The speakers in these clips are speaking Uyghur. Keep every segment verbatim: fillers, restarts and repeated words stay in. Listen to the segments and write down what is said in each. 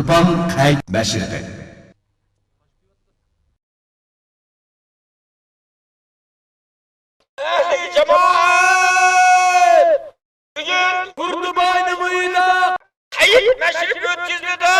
تۇرپان قەيت مەشرىپى. ئەھلى جامائەت! بۈگۈن بۇردا بايىنىڭ ئۆيىدە قەيت مەشرىپى ئۆتكۈزۈلىدۇ!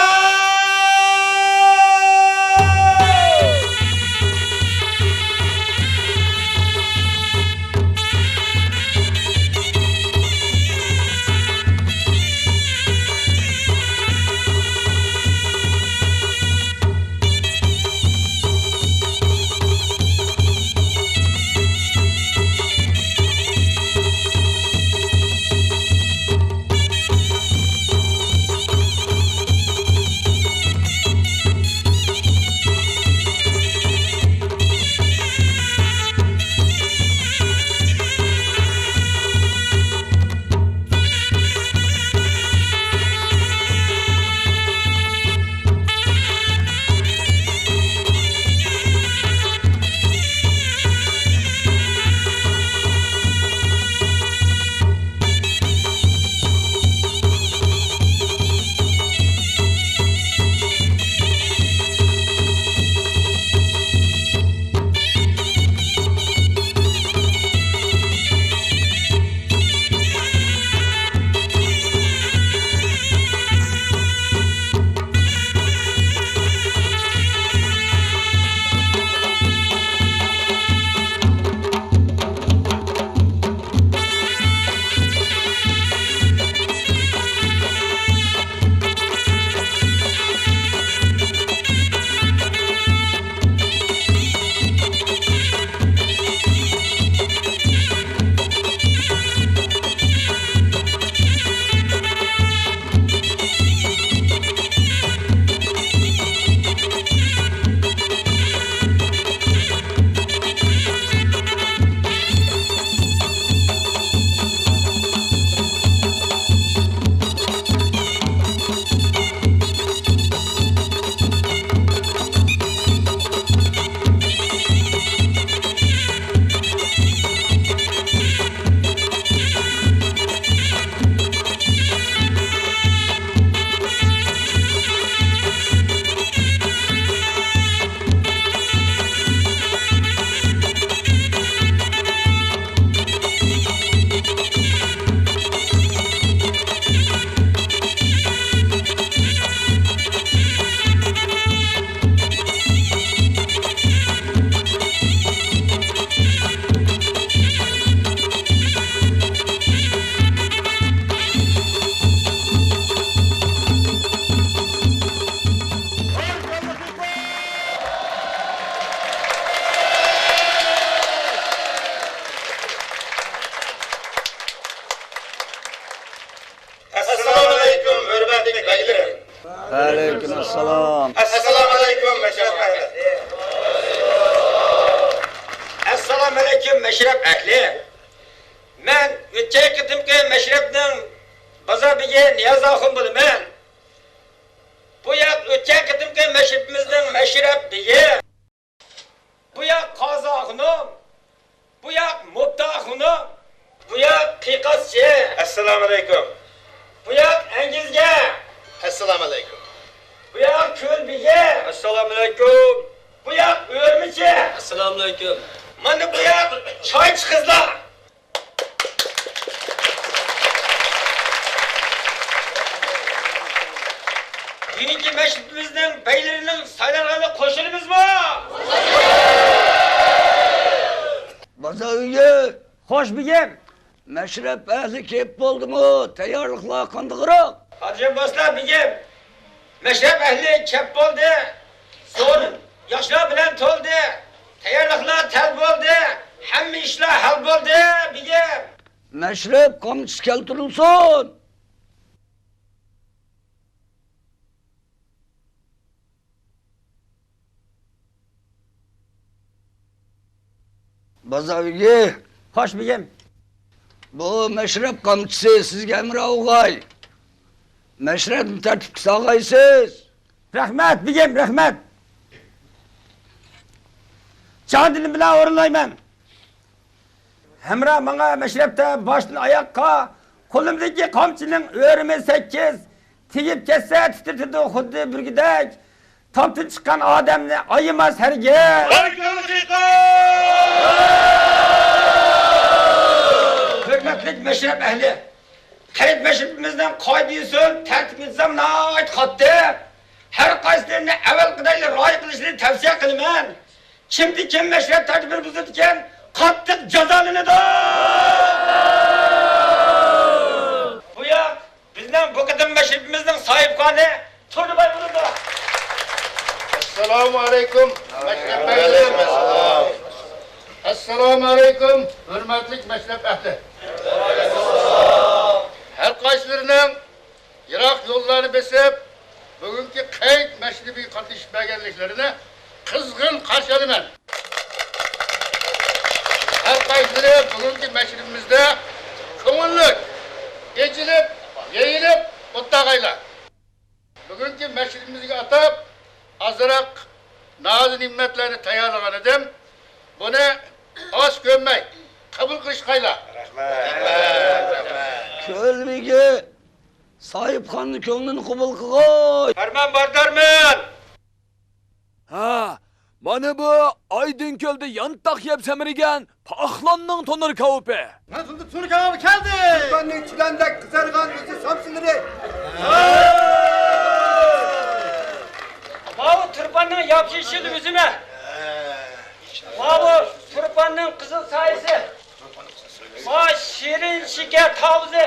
ئەسسالامۇئەلەيكۇم، ھۆرمەتلىك بەگلىرىم. ۋەئەلەيكۇم ئەسسالام. ئەسسالامۇئەلەيكۇم، مەشرەپ ئەھلى. ئەسسالامۇئەلەيكۇم، مەشرەپ ئەھلى. مەن ئۆتكەن قېتىمقى مەشرەپنىڭ بازار بېگى نىياز ئاخۇن بولىمەن. بۇ ياق ئۆتكەن قېتىمقى مەشرىپىمىزنىڭ مەشرەپ بېگى. بۇ ياق قازى ئاخۇنۇم. بۇ ياق مۇپتا ئاخۇنۇم. بۇ ياق قىيقاسچى. ئەسسالامۇئەلەيكۇم. بۇ ياق ئەنگىزگە. ئەسسالامۇئەلەيكۇم. بۇ ياق كۆل بېگى. ئەسسالامۇئەلەيكۇم. بۇ ياق ئۆرمىچى. ئەسسالامۇئەلەيكۇم. مانا بۇ ياق چايچى قىزلار. بۈگۈنكى مەشرىپىمىزنىڭ بەگلىرىنىڭ سايلانغانلىقىغا قوشۇلىمىزمۇ؟ بازار ئىگە. خوش بېگىم. مەشرەپ ئەھلى كېلىپ بولدىمۇ؟ تەييارلىقلار قانداقراق؟ ھاجى باشلا بېگىم. مەشرەپ ئەھلى كەپ بولدى. سورۇن ياشلار بىلەن تولدى. تەييارلىقلار تەل بولدى. ھەممە ئىشلار ھەل بولدى، بېگىم. مەشرەپ قامچىسى كەلتۈرۈلسۇن. بازار بېگى. خوش بېگىم. بۇ مەشرەپ قامچىسى سىزگە ھەمراھ بولغاي. مەشرەپنى تەرتىپكە سالغايسىز. رەھمەت، بېگىم، رەھمەت. جان دىلىم بىلەن ئورۇنلايمەن. ھەمراھ ماڭا مەشرەپتە باشتىن ئاياققا قولۇمدىكى قامچىنىڭ ئۆرۈمى سەككىز، تېگىپ كەتسە تىترىتىدۇ خۇددى بۈرگىدەك. تامدىن چىققان ئادەمنى ئايىماس ھەرگىز. ھۆرمەتلىك مەشرەپ ئەھلى! قەيت مەشرىپىمىزنىڭ قائىدە-يوسۇن، تەرتىپ-ئىنتىزامى ناھايىتى قاتتىق. ھەر قايسىلىرىنى ئەۋۋەلقىدەكلا رىئايە قىلىشنى تەۋسىيە قىلىمەن. كىمدە كىم مەشرەپ تەرتىپىنى بۇزىدىكەن، قاتتىق جازالىنىدۇ. بۇ ياق بىزنىڭ بۇ قېتىم مەشرىپىمىزنىڭ ساھىبخانى تۇردىباي بولىدۇ. ئەسسالامۇ ئەلەيكۇم، مەشرەپ بەگلىرىم. ئەسسالامۇ ئەلەيكۇم، ھۆرمەتلىك مەشرەپ ئەھلى. ھەر قايسىلىرىنىڭ يىراق يوللارنى بېسىپ، بۈگۈنكى قەيت مەشرىپىگە قاتنىشىپ بەرگەنلىكلىرىنى قىزغىن قارشى ئالىمەن. ھەر قايسىلىرى بۈگۈنكى مەشرىپىمىزدە كۆڭۈللۈك، ئېچىلىپ، يېيىلىپ ئولتۇرغايلا. بۈگۈنكى مەشرىپىمىزگە ئاتاپ ئازراق نازۇ نېمەتلەرنى تەييارلىغان ئىدىم. بۇنى ئاز كۆرمەي قوبۇل قىلىشقايلا. رەھمەت. رەھمەت. كۆلمىگى ساھىبخاننى كۆڭلىنى قوبۇل قىلغاي. پەرمان بەردارمەن. ھە، مانا بۇ ئايدىڭكۆلدە يانتاق يەپ سەمرىگەن پاخلاننىڭ تونۇر كاۋىپى. مەنزىلدە تونۇر كاۋىپى كەلدى. تۇرپاننىڭ چىلاندا قىزارغان ئۆزى سامسىلىرى. ماۋۇ تۇرپاننىڭ ياپيېشىل ئۈزۈمى. ماۋۇ تۇرپاننىڭ قىزىل سايىسى. ما شېرىن شېكەر تاۋۇزى،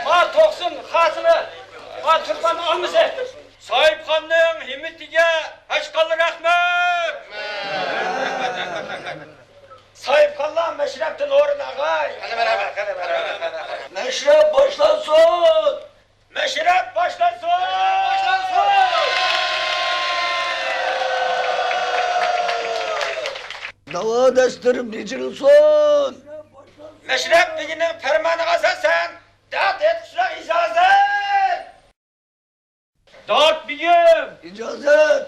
ما توقسۇن خاسىلى، ما تۇرپان ئالمىسى. ساھىبخاننىڭ ھىممىتىگە ھەشقاللا رەھمەت! ساھىبخانلار مەشرەپتىن ئورۇن ئالغاي! مەشرەپ باشلانسۇن! مەشرەپ باشلانسۇن! داۋا دەستۇر بېجىرىلسۇن! مەشرەپ بېگىنىڭ پەرمانىغا ئاساسەن، دات ئېيتقۇچىلار ئىجازەت! دات بېگىم! ئىجازەت!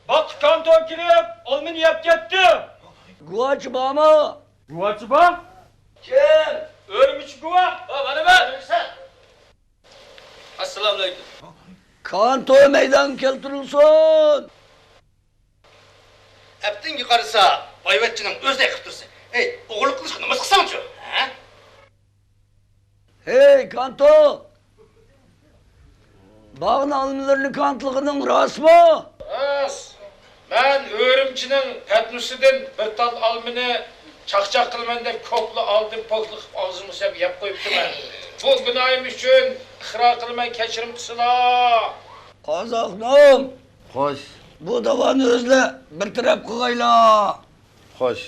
باغقا كانتو كىرىپ، ئالمىنى يەپ كەتتى! گۇۋاچى بارمۇ؟ گۇۋاچى بار؟ كىم؟ ئۆرۈمچى گۇۋا! ھە، مانا مەن! ئەسسالامۇئەلەيكۇم. كانتو مەيدانغا كەلتۈرۈلسۇن! ئەپتىڭگە قارىسا، بايۋەچچىنىڭ ئۆزىدەك قىلىپ تۇرسا. ھەي، ئوغرىلىق قىلىشقا نومۇس قىلساڭچۇ، ھە؟ ھەي، كانتو! باغنىڭ ئالمىلىرىنى كانتلىغىنىڭ راستمۇ؟ راست. مەن ئۆرۈمچىنىڭ پەتنۇسىدىن بىر تال ئالمىنى چاقچاق قىلىمەن دەپ كوكلا ئالدىم، پوكلا قىلىپ ئاغزىمغا سەپ يەپ قويۇپتىمەن. بۇ گۇناھىم ئۈچۈن ئىقرار قىلىمەن، كەچۈرۈم قىلسىلا. قازاقنىڭ! خوش. بۇ داۋانى ئۆزلە بىر تەرەپ قىلغايلا. خوش.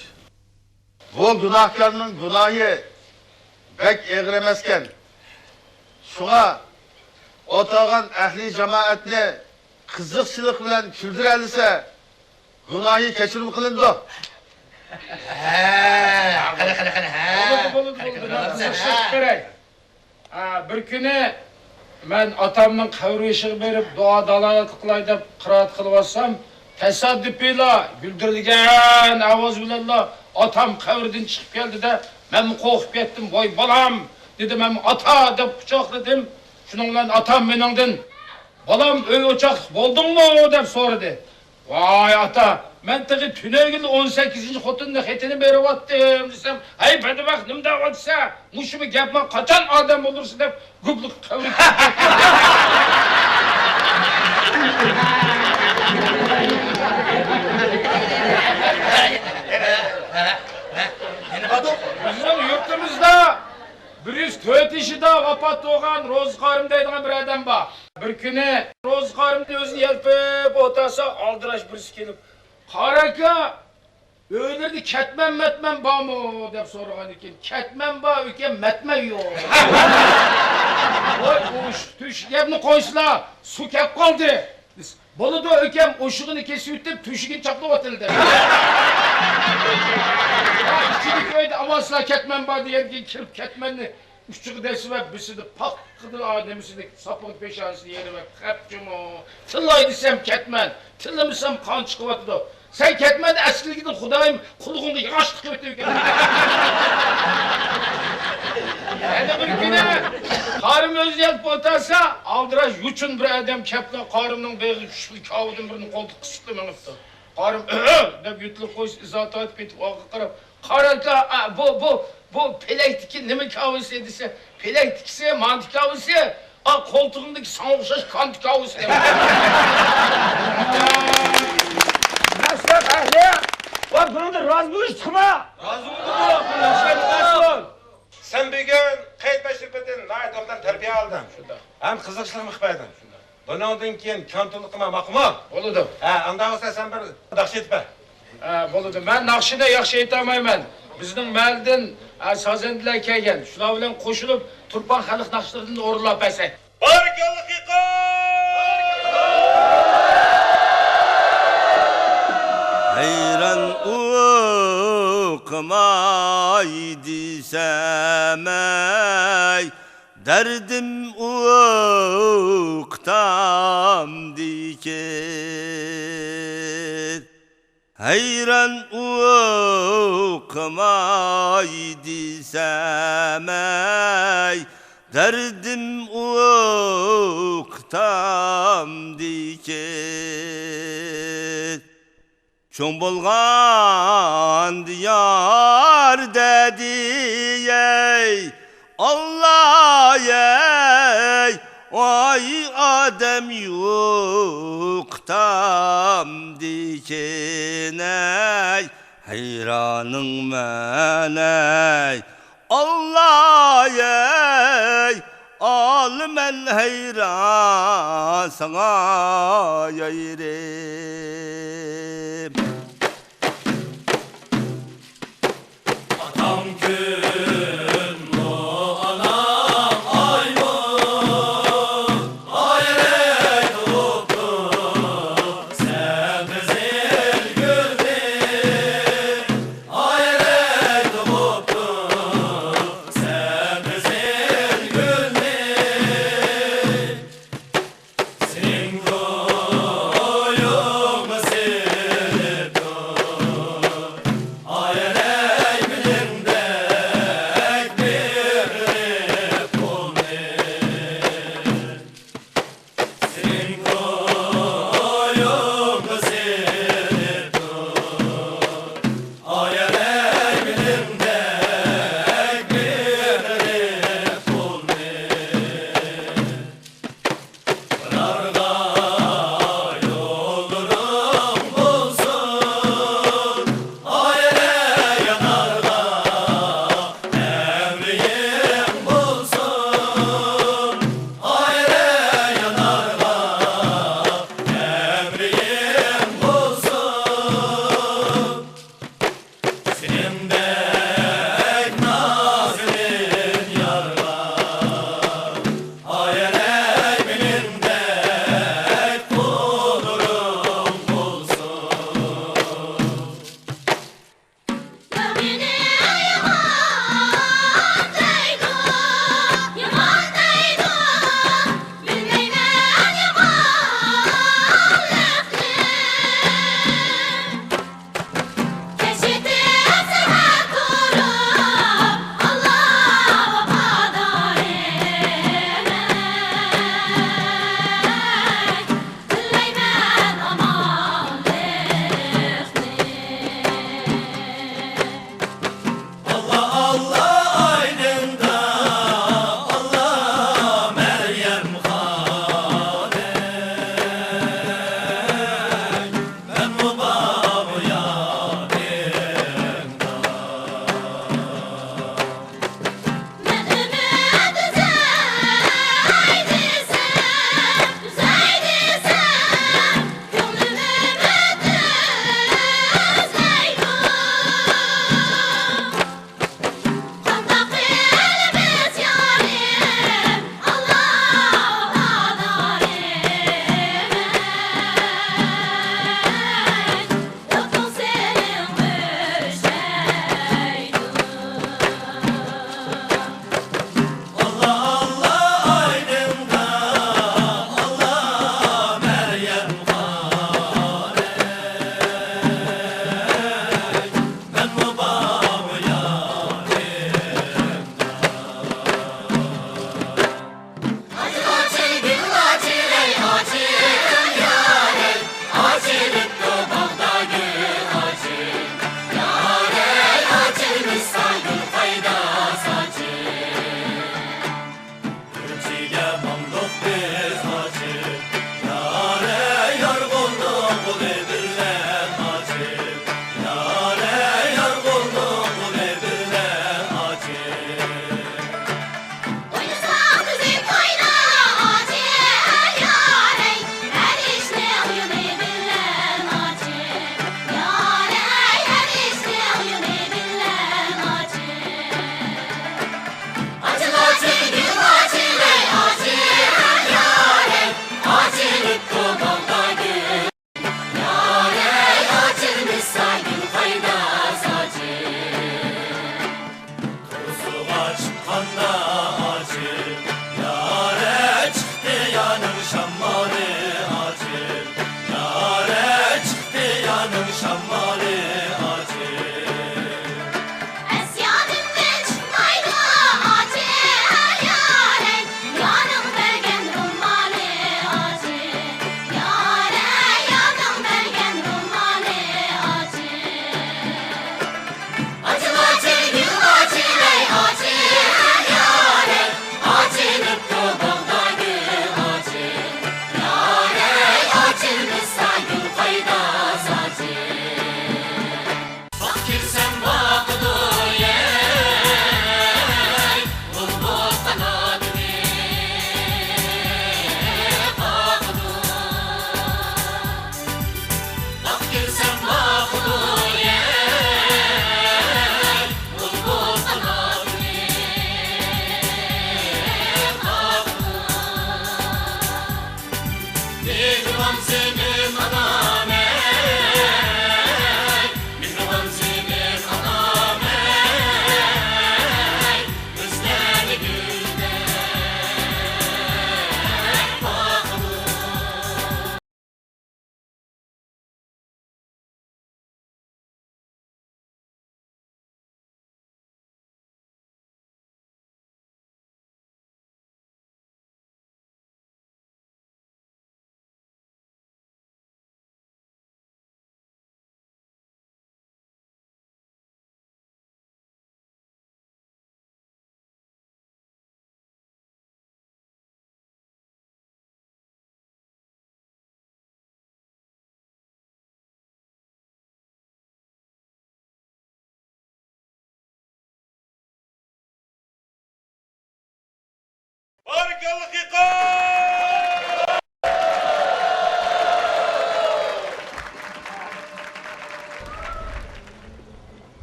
بۇ گۇناھكارنىڭ گۇناھى بەك ئېغىر ئەمەسكەن. شۇڭا ئولتۇرغان ئەھلى جامائەتنى قىزىقچىلىق بىلەن كۈلدۈرەلىسە، گۇناھى كەچۈرۈم قىلىنىدۇ. ھە، قېنى، قېنى، قېنى، ھە. بولىدۇ، بولىدۇ، بولىدۇ. مەن قىزىقچىلىق بېرەي. ھە، بىر كۈنى مەن ئاتامنىڭ قەبرە بېشىغا بېرىپ، دۇئا دالالەت قىلاي دەپ قىرائەت قىلىۋاتسام، تاسادىپىيلا، گۈلدۈرلىگەن ئاۋاز بىلەنلا ئاتام قەبرىدىن چىقىپ كەلدى-دە، مەنمۇ قورقۇپ كەتتىم. ۋاي بالام! دېدىم ھەم ئاتا دەپ قۇچاقلىدىم. شۇنىڭ بىلەن ئاتام مېنىڭدىن، بالام، ئۆي ئوچاقلىق بولدۇڭمۇ؟ دەپ سورىدى. ۋاي ئاتا، مەن تېخى تۈنۈگۈن ئون سەككىزىنچى خوتۇننىڭ خېتىنى بېرىۋاتتىم دېسەم، ھەي بەدبەخت، نېمە دەۋاتىسەن؟ مۇشۇمۇ گەپمۇ، قاچان ئادەم بولۇرسەن دەپ گۈپلۈك قەۋرىگە كىرىپ كەتتى. بىزنىڭ يۇرتىمىزدا بىر يۈز تۆت يېشىدا ۋاپات بولغان روزى قارىم دەيدىغان بىر ئادەم بار. بىر كۈنى روزى قارىمنى ئۆزىنى يەلپۈپ ئولتۇرسا، ئالدىراش بىرسى كېلىپ، «قارى ئاكا، ئۆيلىرىدە كەتمەن-مەتمەن بارمۇ؟» دەپ سورىغان ئىكەن. «كەتمەن بار ئۇكام، مەتمەن يوق.» ۋاي، ئۇششۇق-تۈششۈك گەپنى قويسىلا، سۇ كەپ قالدى. بولىدۇ ئۇكام، ئوشۇقىنى كېسىۋېتىپ، تۆشۈكىنى چاپلىۋاتىدۇ دەپ. ئىچىدىكى ئۆيدە ئاۋازلا كەتمەن بار دېگەندىن كېيىن كىرىپ كەتمەننى ئۇچىغا دەسسىۋەپ، بىسىدە پاققىدە نېمىسىنى، ساپىقى پېشانىسىنى يېرىۋەپ، خەپچىمۇ؟ تىللاي دېسەم كەتمەن، تىللىمىسام قان چىقىۋاتىدۇ. سەن كەتمەندە ئەسلىگىدىن خۇدايىم قۇلىقىڭغا ياغاچ تىقىۋېتىۋېكىن. يەنە بىر كۈنى قارىم ئۆزى ياتىپ ئولتۇرسا، ئالدىراش يوچۇن بىر ئادەم كەپلا قارىمنىڭ بېغىغا كۈچلۈك كاۋىدىن بىرنى قولتۇققا سىقىپ مېڭىپتۇ. قارىم «ئۆ-ئۆ» دەپ يۆتىلىپ قويسا، ئىزا تارتىپ كېتىپ ئاغا قاراپ، «قاراكا، ئا، بۇ، بۇ، بۇ پېلەكتىكى نېمە كاۋىسى؟» دېسە، «پېلەكتىكىسى مانتا كاۋىسى، ئا، قولتۇقۇمدىكى ساڭا ئوخشاش كانتا كاۋىسى» دەپ. مەسلىھەت ئەھلى، ۋە بۇنىڭدا رازى بولۇشتۇقمۇ؟ رازى بولدۇق، ياخشى ئېيتقانسىز. سەن بۈگۈن قەيت بەشىرپىدىن ناھايىتى ئوبدان تەربىيە ئالدىڭ. شۇنداق. ھەم قىزىقچىلىقمۇ قىلىپ بەردىڭ. بۇنىڭدىن كېيىن كانتونلۇق قىلما، ماقۇلمۇ؟ بولىدۇ. ھە، ئانداق بولسا سەن بىر ناخشا ئېيتىپ بەر. ھە، بولىدۇ. مەن ناخشىنى ياخشى ئېيتالمايمەن. بىزنىڭ مەھەللىدىن، ھە، سازەندىلەر كەلگەن. شۇلار بىلەن قوشۇلۇپ تۇرپان خەلق ناخشىلىرىدىن ئورۇنلاپ بەرسەك. بارىكاللا، قېقىڭ! ھەيران ئۇقماي دېسەم ئەي، دەردىم ئۇقتامدىكىن. ھەيران ئۇقماي دېسەم ئەي، دەردىم ئۇقتامدىكىن. چوڭ بولغان دىيار دەدىيەي، ئاللايەي، ۋاي ئادەم يوق تامدىكىن ئەي، ھەيرانىڭ مەن ئەي، ئاللايەي، ئالىمەن ھەيران ساڭا يايرىم. ئاتام كۈنمۇ، ئانام ئايمۇ، ئايرەك تۇرۇپتۇ سەن قىزىل گۈلدىن، ئايرەك تۇرۇپتۇ سەن قىزىل گۈلدىن. سېنىڭ تويۇڭ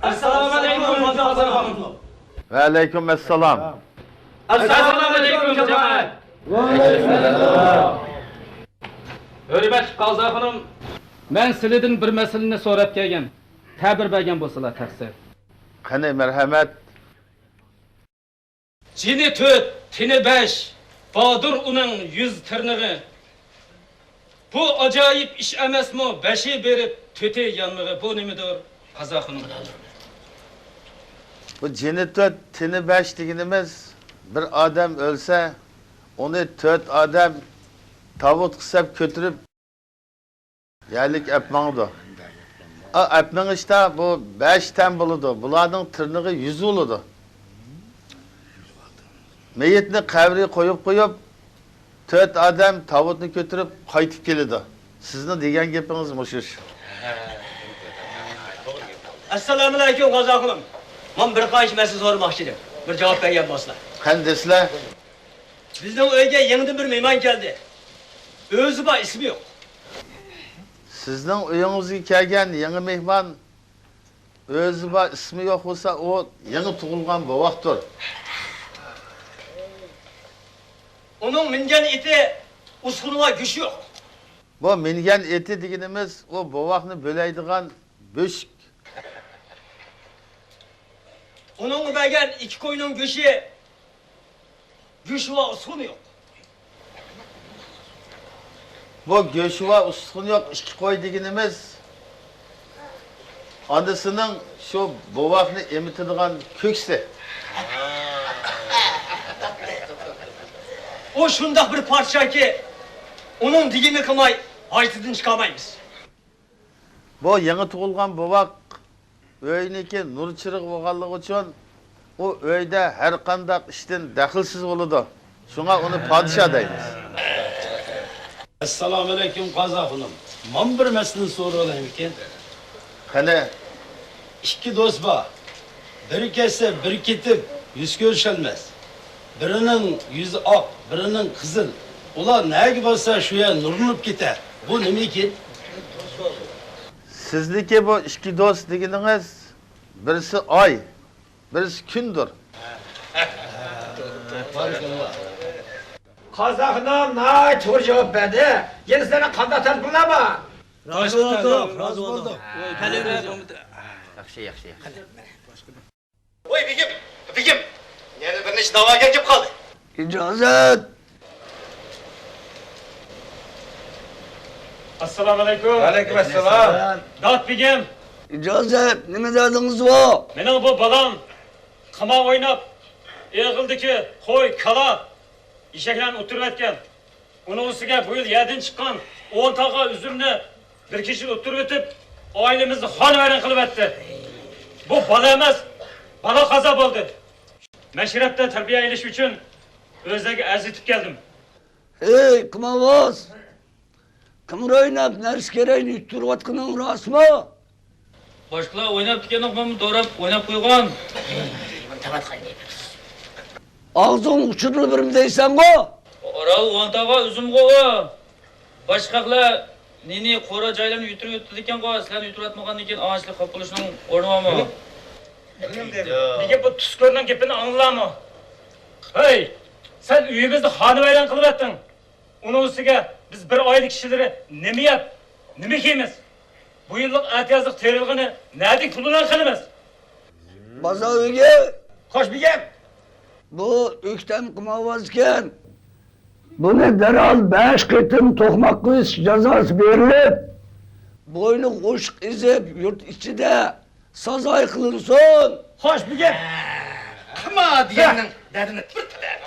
ئەسسالامۇئەلەيكۇم، قازاخۇنۇم. ۋەئەلەيكۇم ئەسسالام. ئەسسالامۇئەلەيكۇم، جامائەت. ھۆرمەتلىك قازاخۇنۇم، مەن سىلىدىن بىر مەسىلىنى سوراپ كەلگەن. تەبىر بەرگەن بولسىلا تەقسىر. قېنى، مەرھەمەت. جېنى تۆت، تېنى بەش، باردۇر ئۇنىڭ يۈز تىرنىقى. بۇ ئاجايىپ ئىش ئەمەسمۇ، بەشى بېرىپ، تۆتى يانمىقى. بۇ نېمىدۇر، قازاخۇنۇم؟ بۇ جېنى تۆت، تېنى بەش دېگىنىمىز، بىر ئادەم ئۆلسە، ئۇنى تۆت ئادەم تاۋۇتقا سەپ كۆتۈرۈپ، يەرلىك ئەپ ماڭىدۇ. ئا، ئەپ مېڭىشتا بۇ بەش تەن بولىدۇ. بۇلارنىڭ تىرنىقى يۈز بولىدۇ. مېيىتنى قەبرىگە قويۇپ قويۇپ، تۆت ئادەم تاۋۇتنى كۆتۈرۈپ قايتىپ كېلىدۇ. سىزنىڭ دېگەن گېپىڭىز مۇشۇ. ئەسسالامۇئەلەيكۇم، قازاخۇنۇم. مەن بىر قانچە مەسىلە سورىماقچى ئىدىم. بىر جاۋاب بەرگەن بولسىلا. قېنى دېسىلە. بىزنىڭ ئۆيگە يېڭىدىن بىر مېھمان كەلدى. ئۆزى بار، ئىسمى يوق. سىزنىڭ ئۆيىڭىزگە كەلگەن يېڭى مېھمان ئۆزى بار، ئىسمى يوق بولسا، ئۇ يېڭى تۇغۇلغان بوۋاقتۇر. ئۇنىڭ مىنگەن ئېتى ئۇسخۇنى ۋە گۆشى يوق. بۇ مىنگەن ئېتى دېگىنىمىز، ئۇ بوۋاقنى بۆلەيدىغان بۆشۈك. ئۇنىڭغا بەرگەن ئىككى قوينىڭ گۆشى، گۆشى ۋە ئۇسخۇنى يوق. بۇ گۆشى ۋە ئۇسخۇنى يوق ئىككى قوي دېگىنىمىز، ئانىسىنىڭ شۇ بوۋاقنى ئېمىتىدىغان كۆكسى. ئۇ شۇنداق بىر پادىشاھكى، ئۇنىڭ دېگىنىنى قىلماي، ھاجىتىدىن چىقالمايمىز. بۇ يېڭى تۇغۇلغان بوۋاق ئۆينىڭكى نۇر چىرىغى بولغانلىقى ئۈچۈن، ئۇ ئۆيدە ھەر قانداق ئىشتىن دەخلىسىز بولىدۇ. شۇڭا ئۇنى پادىشاھ دەيمىز. ئەسسالامۇئەلەيكۇم، قازاخۇنۇم. مانا بىر مەسىلىنى سورىۋالايمىكىن؟ قېنى؟ ئىككى دوست بار. بىرى كەتسە، بىرى كېتىپ، يۈز كۆرۈشەلمەس. بىرىنىڭ يۈزى ئاق، بىرىنىڭ قىزىل. ئۇلار نەگە بارسا، شۇ يەر نۇرلىنىپ كېتەر. بۇ نېمە ئىكەن؟ سىزنىڭكى بۇ ئىككى دوست دېگىنىڭىز، بىرسى ئاي، بىرسى كۈندۇر. قازاخۇنۇم ناھايىتى توغرا جاۋاب بەردى. يەنە سىلەرنىڭ قانداق تەلىپىڭلار بار؟ رازى بولدۇق، رازى بولدۇق. ياخشى، ياخشى، ياخشى. ۋاي بېگىم، بېگىم، يەنە بىر نەچچە داۋاگەر كېلىپ قالدى. ئىجازەت. ئەسسالامۇئەلەيكۇم. ۋەئەلەيكۇم ئەسسالام. داد بېگىم. ئىجازەت، نېمە دەردىڭىز بار؟ مېنىڭ بۇ بالام قىمار ئويناپ، ئېغىلدىكى قوي، كالا، ئېشەكلەرنى ئۇتتۇرۇۋەتكەن. ئۇنىڭ ئۈستىگە بۇ يىل يەردىن چىققان ئون تاغا ئۈزۈمنى بىر كېچىدە ئۇتتۇرۇۋېتىپ، ئائىلىمىزنى خانىۋەيران قىلىۋەتتى. بۇ بالا ئەمەس، بالا قازا بولدى. مەشرەپتە تەربىيە ئېلىش ئۈچۈن ئۆزلىرىگە ئەرز ئېيتىپ كەلدىم. ھەي، قىمارۋاز! قىمار ئويناپ، نەرسە-كېرەكنى يۇتتۇرۇۋاتقىنىڭ راستمۇ؟ باشقىلار ئويناپتىكەن، مەنمۇ دوراپ ئويناپ قويغان. ئاغزىڭنى ئۇچۇرلا بىرنېمە دەيسەنغۇ؟ ئارال ئون تاغا ئۈزۈمغۇ ئۇ. باشقا خەقلەر نېنى قورا جايلارنى يۇتۇرۇۋېتىدىكەنغۇ، سىلەرنى يۇتۇۋاتمىغاندىن كېيىن ئاڭلىشىپ خاپا بولۇشنىڭ ئورنى بارمۇ؟ نېگە بۇ تۇسكورنىڭ گېپىنى ئاڭلىدىڭلارمۇ؟ ھەي، سەن ئۆيىمىزنى خانىۋەيران قىلىۋەتتىڭ. ئۇنىڭ ئۈستىگە بىز بىر ئائىلە كىشىلىرى نېمە يەپ، نېمە كىيىمىز؟ بۇ يىللىق ئەتىيازلىق تېرىلغىنى نەدىن پۇل بىلەن قىلىمىز؟ بازار ئۆيى. خوش بېگىم. بۇ ئۆكتەم قىمارۋاز ئىكەن. بۇنى دەرھال بەش قېتىم توقماق قىلىش جازاسى بېرىلىپ، بوينىغا ئوشۇق ئېزىپ، يۇرت ئىچىدە سازاي قىلىنسۇن. خوش بېگىم. قىمار دېگەننىڭ دەردىنى پۇرتا بەر.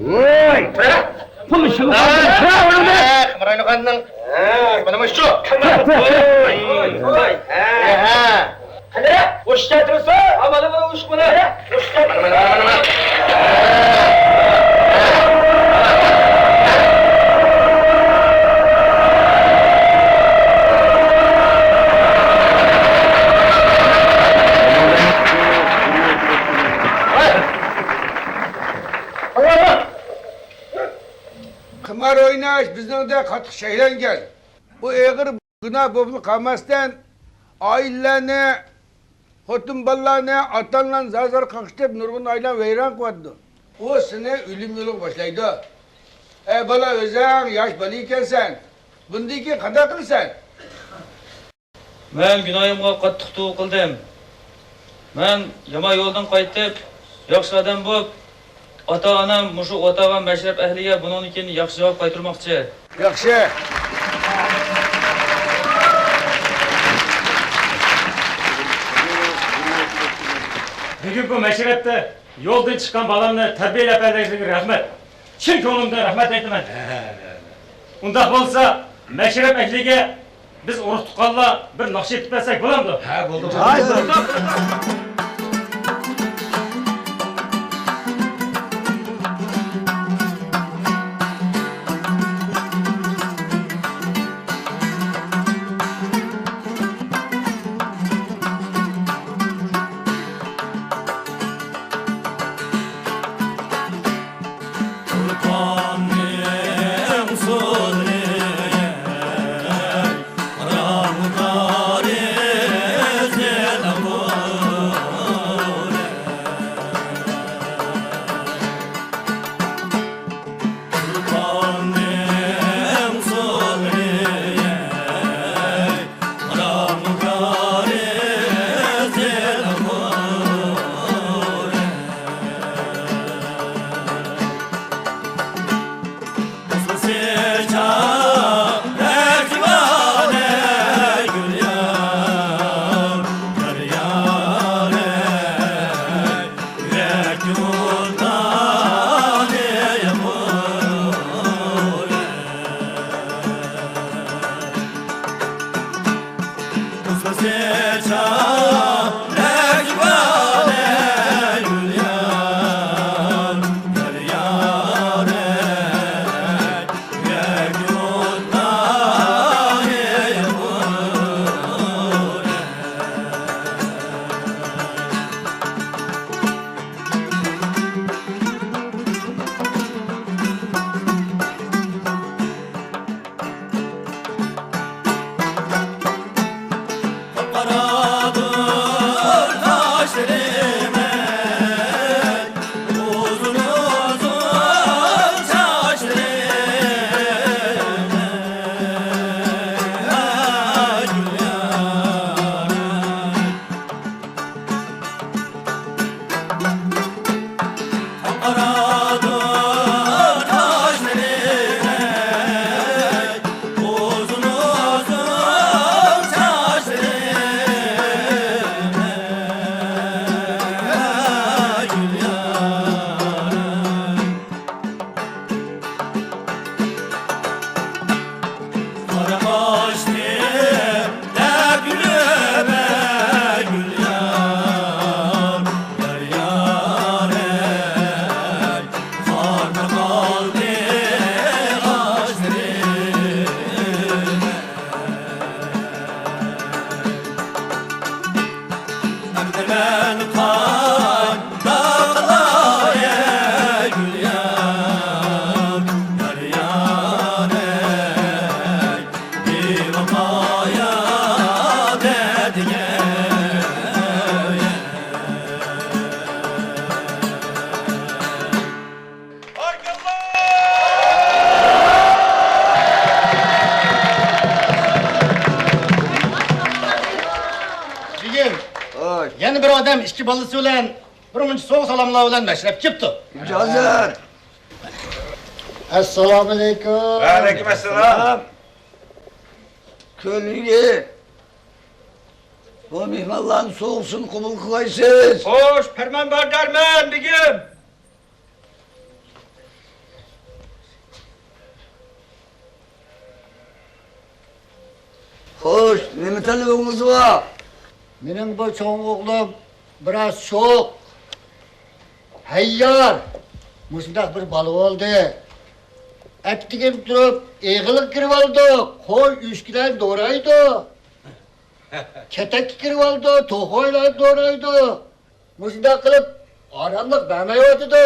ۋوي! قىمرايلىغاننىڭ مانا مۇشۇ. ۋوي! ھە. ئۇششاق تۇرسا، ئامالى بار ئۇشقۇنى. ئۇششاق تۇرسا. قىمار ئويناش بىزنىڭدە قاتتىق چەكلەنگەن. بۇ ئېغىر گۇناھ بولۇپلا قالماستىن، ئائىلىلەرنى، خوتۇن بالىلارنى، ئاتا-ئانىلارنى زار-زار قاقشىتىپ، نۇرغۇن ئائىلىلەرنى ۋەيران قىلىۋاتىدۇ. ئۇ سېنى ئۆلۈم يولىغا باشلايدۇ. ئەي بالا، ئۆزۈڭ ياش بالا ئىكەنسەن. بۇندىن كېيىن قانداق قىلىسەن؟ مەن گۇناھىمغا قاتتىق تۇغ قىلدىم. مەن يامان يولدىن قايتىپ، ياخشى ئادەم بولۇپ، ئاتا-ئانام مۇشۇ ئوتاغان مەشرەپ ئەھلىگە بۇنىڭدىن كېيىن ياخشى جاۋاب قايتۇرماقچى. ياخشى. بۈگۈن بۇ مەشرەپتە يولدىن چىققان بالامنى تەربىيەلەپ بەرگەنلىكىڭىزگە رەھمەت. چىن كۆڭلۈمدىن رەھمەت ئېيتىمەن. ئۇنداق بولسا، مەشرەپ ئەھلىگە بىز ئۇرۇق-تۇغقانلار بىر ناخشا ئېيتىپ بەرسەك بولامدۇ؟ ھە، بولدى. ھاي، بولدى. بۈگۈن خوش. يەنە بىر ئادەم ئىككى بالىسى بىلەن بىر مۇنچە سوغۇق سالاملار بىلەن مەشرەپكە كېلىپتۇ. ئىجازەت. ئەسسالامۇئەلەيكۇم. ۋەئەلەيكۇم ئەسسالام. كۆلىگە بۇ مېھمانلارنى سوغۇقسىن قوبۇل قىلايسىز. خوش، پەرمانباردارمەن، بېگىم. خوش، نېمە تەلىپىڭىز بار؟ مېنىڭ بۇ چوڭ ئوغلۇم بىراز شوخ، ھەييار، مۇشۇنداق بىر بالا بولدى. ئەتىگىن تۇرۇپ ئېغىلغا كىرىۋالىدۇ، قوي ئۆچكىلەرنى دورايدۇ. كەتەككە كىرىۋالىدۇ، توخۇلارنى دورايدۇ. مۇشۇنداق قىلىپ ئاراملىق بەرمەيۋاتىدۇ.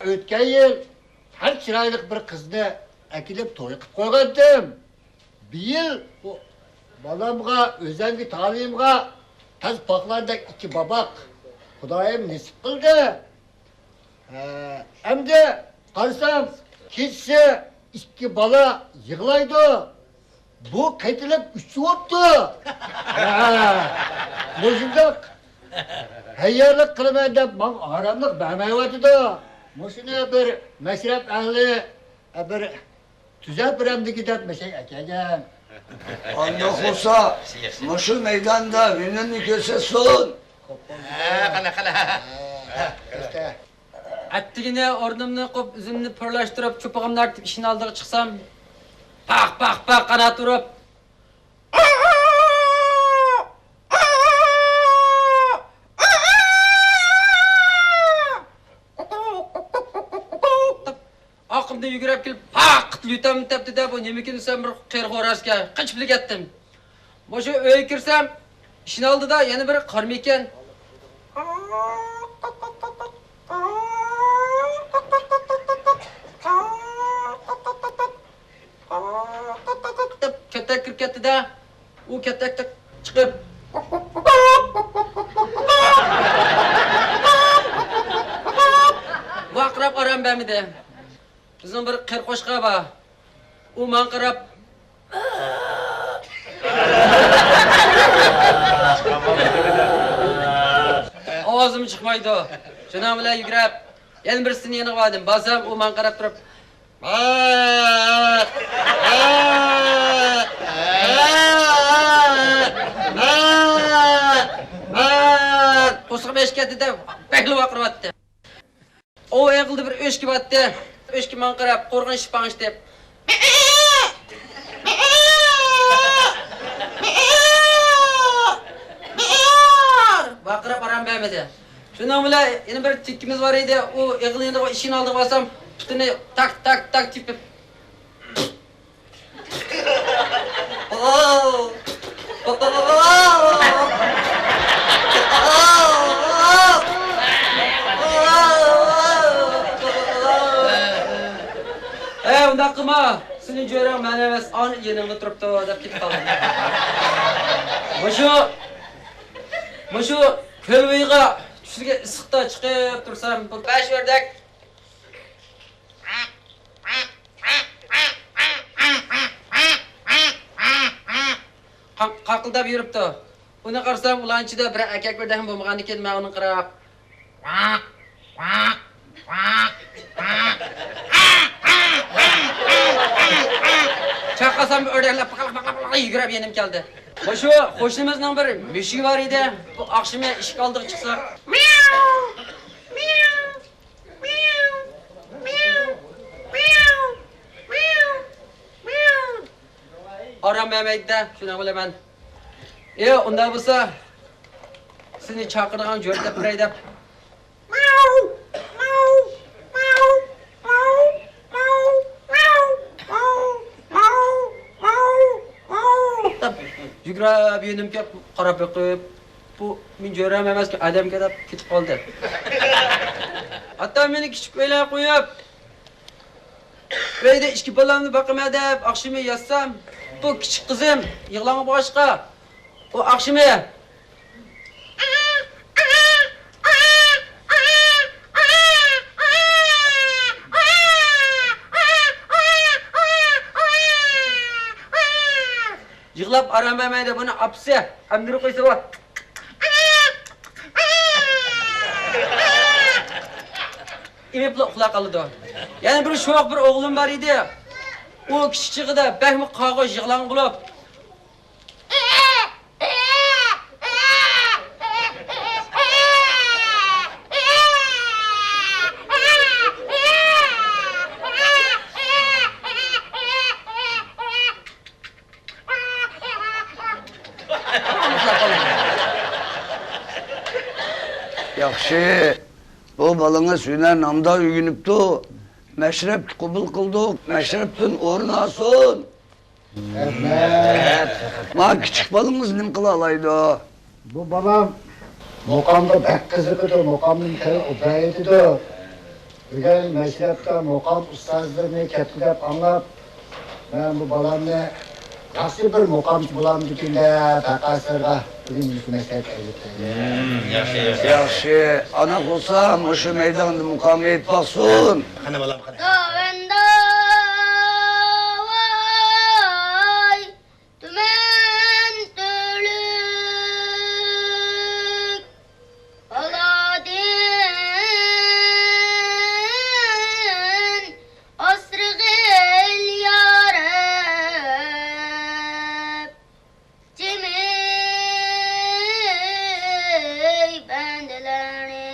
ئۆتكەن يىل ھەر چىرايلىق بىر قىزنى ئەكېلىپ توي قىلىپ قويغانتىم. بىيىل بۇ بالامغا، ئۆزۈمگە، تالىيىمغا تاز پاقلاندەك ئىككى باباق خۇدايىم نېسىپ قىلدى. ھە، ئەمدى قارىسام، كېچىسى ئىككى بالا يىغلايدۇ. بۇ قېتىلىپ ئۈچ بوپتۇ. ھە، مۇشۇنداق ھەييارلىق قىلىمەن دەپ ماڭا ئاراملىق بەرمەيۋاتىدۇ. مۇشۇنى بىر مەشرەپ ئەھلى، بىر تۈزەپ بېرەمدىكى دەپ مەشەي ئەكەلگەن. ئانداق بولسا، مۇشۇ مەيداندا ھۈنىرىنى كۆرسەتسۇن. ھە، قېنى، قېنى. ھە، ئەتىگىنى ئورنۇمنى قوپ، ئۆزۈمنى پۇرلاشتۇرۇپ، چوپىغىمنى ئارتىپ، ئىشىكنىڭ ئالدىغا چىقسام، پاق، پاق، پاق قانات ئۇرۇپ، ئارقامدىن يۈگۈرۈپ كېلىپ، پاققىت يۆتەلنى تەپتى-دە، بۇ نېمىكىن دېسەم، بىر قېرى خورازكەن. قېچىپلا كەتتىم. مۇشۇ ئۆيگە كىرسەم، ئىشىكنىڭ ئالدىدا يەنە بىر قارىمىكەن. دەپ كەتتەك كىرىپ كەتتى-دە. ئۇ كەتتەكتە چىقىپ، ۋارقىراپ ئارام بەرمىدى. بىزنىڭ بىر قېرى قوچقار بار. ئۇ ماڭا قاراپ، ئاۋازىمۇ چىقمايدۇ. شۇنىڭ بىلەن يۈگۈرۈپ، يەنە بىرسىنىڭ يېنىغا باردىم. بارسام، ئۇ ماڭا قاراپ تۇرۇپ، قورسىقىم ئېچىپ كەتتى دەپ بەكلا ۋارقىراۋاتتى. ئۇ ئېغىلدا بىر ئۆچكە بارتتى. ئۆچكە ماڭا قاراپ، قورغىنى شىپاڭشىتىپ، ۋارقىراپ ئارام بەرمىدى. شۇنىڭ بىلەن يەنە بىر تېكىمىز بار ئىدى. ئۇ ئېغىل يېنىغا، ئىشىكنىڭ ئالدىغا بارسام، پۇتىنى تاك، تاك، تاك تېپىپ، ھەي، ئۇنداق قىلما! سېنىڭ جۆرەڭ مەن ئەمەس، ئانا يېنىڭدا تۇرۇپتۇ، دەپ كېتىپ قالدىم. مۇشۇ، مۇشۇ كۆل بويىغا چۈشلۈكى ئىسسىقتا چىقىپ تۇرسام، بىر بەش ئۆردەك قاق-، قاقىلداپ يۈرۈپتۇ. ئۇنى قارىسام، ئۇلارنىڭ ئىچىدە بىر ئەركەك بىردەم بولمىغاندىكىن، مەن ئۇنى قاراپ، چاققانسام، ئۆردەكلەپ پاقىلىق، پاقىلىق، پاقىلىق يۈگۈرۈپ يېنىمغا كەلدى. مۇشۇ قوشنىمىزنىڭ بىر مۈشۈكى بار ئىدى. بۇ ئاخشىمى ئىشىك ئالدىغا چىقسا، مىياۋ، مىياۋ، مىياۋ، مىياۋ، مىياۋ، مىياۋ، مىياۋ. ئارام بەرمەيدۇ-دە، شۇنىڭ بىلەن مەن، ئى، ئۇنداق بولسا، سېنى چاقىرىدىغان جۆرە تېپىپ بېرەي دەپ. ماۋ، ماۋ، ماۋ، ماۋ، ماۋ، ماۋ، ماۋ، ماۋ، ماۋ، ماۋ دەپ يۈگۈرۈپ يېنىمغا كېلىپ قاراپ بېقىپ، بۇ مېنىڭ جۆرەم ئەمەسكەن، ئادەمكەن دەپ كېتىپ قالدى. ھەتتا مېنى كىچىك ئۆيلەرگە قويۇپ، ئۆيدە ئىككى بالامنى باقىمەن دەپ ئاخشىمى ياتسام، بۇ كىچىك قىزىم يىغلاڭغا بولغاچقا، ئۇ ئاخشىمى يىغلاپ ئارام بەرمەيدۇ. بۇنى ئاپىسى ئەمدۈرۈپ قويسا، ئېمىپلا ئۇخلاپ قالىدۇ. يەنە بىر شوخ بىر ئوغلۇم بار ئىدى. ئۇ كىچىك چېغىدا بەكمۇ قارىغۇ، يىغلاڭ بولۇپ، ياخشى، بۇ بالىڭىز ھۈنەر نامدا ئۆگىنىپتۇ. مەشرەپكە قوبۇل قىلدۇق، مەشرەپتىن ئورۇن ئالسۇن. رەھمەت. ما كىچىك بالىڭىز نېمە قىلالايدۇ؟ بۇ بالام مۇقامغا بەك قىزىقىدۇ، مۇقامنى خېلى ئوبدان ئېيتىدۇ. بۈگۈن مەشرەپكە مۇقام ئۇستازلىرىنى كەپتۇ دەپ ئاڭلاپ، مەن بۇ بالامنى ياخشى بىر مۇقامچى بولامدىكىن دەپ، ھەققاسلىرىغا بۈگۈن مۇشۇ مەشرەپكە ئەۋەتتىم. ياخشى، ياخشى. ياخشى. ئانا بولسا مۇشۇ مەيداندا مۇقام ئېيتىپ باقسۇن. قېنى بالام، قېنى. ناۋەندا ۋاي، تۈمەن تۈرلۈك بالادىن ئاسرىغىل يا رەب، جىمى بەندىلەرنى.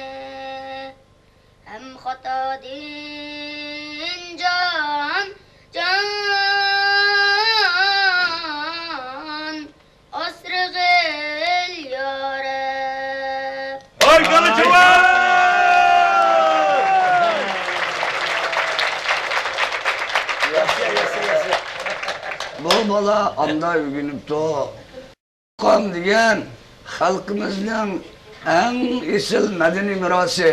ھەم خاتادىن جان، جان ئاسرىغىل يا رەب. ۋاي، كالىچىۋاي! بۇ بالا ئاندا ئۆگىنىپتۇ. مۇقام دېگەن خەلقىمىزنىڭ ئەڭ ئېسىل مەدەنىي مىراسى.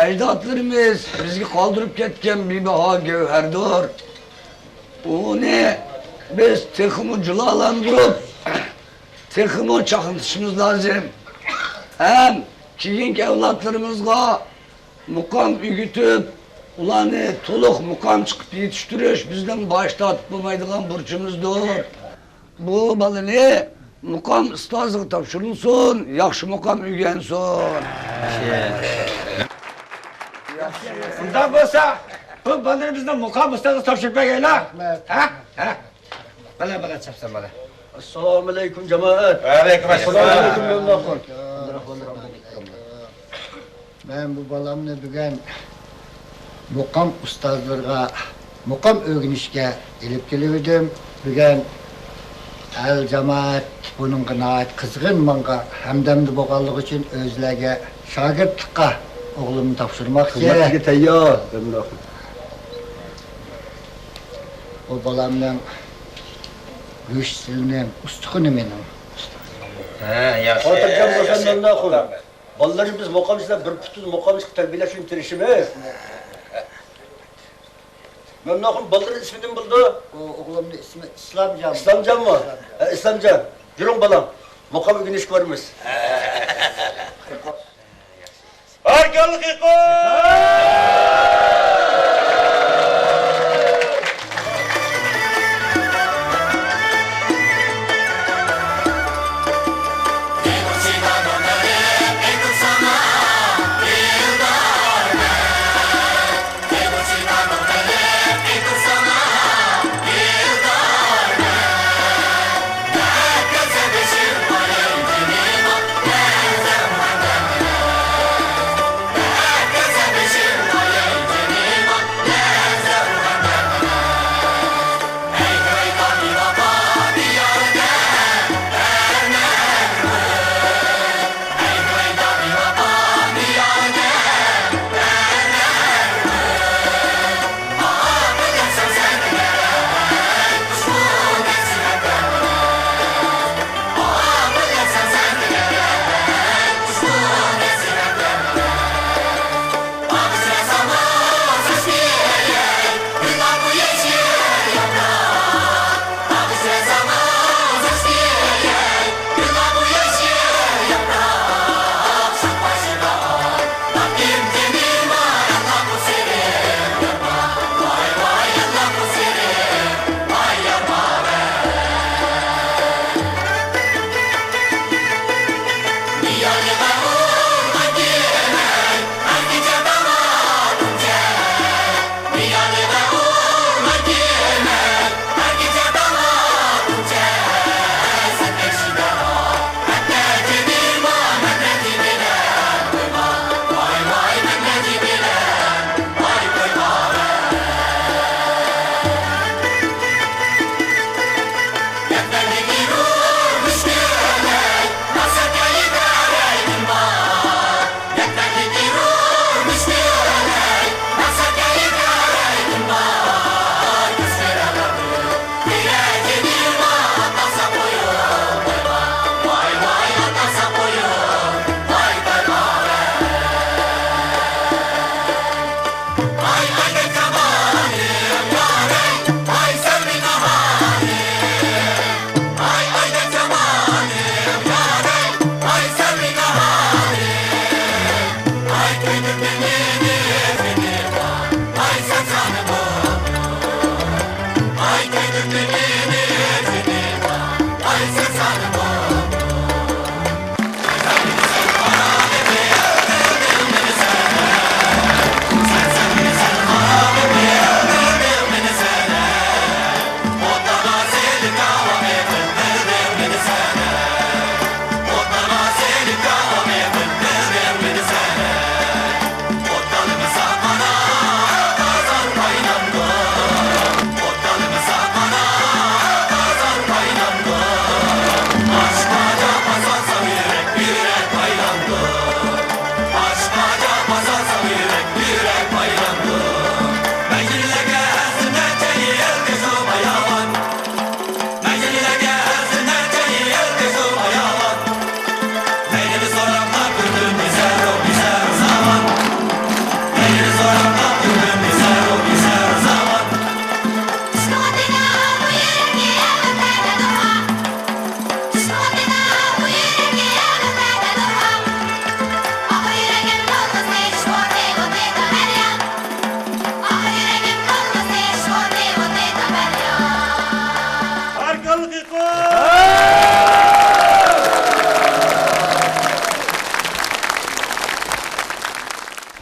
ئەجدادلىرىمىز بىزگە قالدۇرۇپ كەتكەن بىباھا گەۋھەردۇر. ئۇنى بىز تېخىمۇ جۇلالاندۇرۇپ، تېخىمۇ چاقنىتىشىمىز لازىم. ھەم كېيىنكى ئەۋلادلىرىمىزغا مۇقام ئۆگىتىپ، ئۇلارنى تولۇق مۇقامچى قىلىپ يېتىشتۈرۈش بىزنىڭ باش تارتىپ بولمايدىغان بۇرچىمىزدۇر. بۇ بالىنى مۇقام ئۇستازىغا تاپشۇرۇلسۇن، ياخشى مۇقام ئۆگەنسۇن. ئۇنداق بولسا، بۇ بالىنى بىزنىڭ مۇقام ئۇستازىغا تاپشۇرۇپ بەرگەيلا. رەھمەت. ھە؟ ھە؟ بالا، بالا، چاپسان بالا. ئەسسالامۇئەلەيكۇم، جامائەت. ۋەئەلەيكۇم ئەسسالام. ئەسسالامۇئەلەيكۇم، مەمنۇن. مەن بۇ بالامنى بۈگۈن مۇقام ئۇستازلىرىغا مۇقام ئۆگىنىشكە ئېلىپ كېلىۋىدىم. بۈگۈن ئەل جامائەت بۇنىڭغا ناھايىتى قىزغىن، ماڭا ھەمدەمدە بولغانلىقى ئۈچۈن ئۆزلەرگە شاگىرتلىققا ئوغلۇمنى تاپشۇرماقچى. خىزمەتكە تەييار، مەمنۇن ئاخۇن. بۇ بالامنىڭ گۆشسىلىنىڭ ئۇستىخىنى مېنىڭ. ھە، ياخشى. خوتۇنجان بولسا مەمنۇن ئاخۇن. بالىلارنى بىز مۇقامچىلار بىر پۇتىدا مۇقامچىلىق تەربىيەلەش ئۈچۈن تىرىشىمىز. مەمنۇن ئاخۇن، بالىلىرىنىڭ ئىسمى نېمە بولىدۇ؟ ئۇ ئوغلۇمنىڭ ئىسمى ئىسلامجان. ئىسلامجانمۇ؟ ئىسلامجان. ھە، ئىسلامجان. يۈرۈڭ بالام، مۇقام ئۆگىنىشكە بارىمىز. بارىكاللا، خېقىم!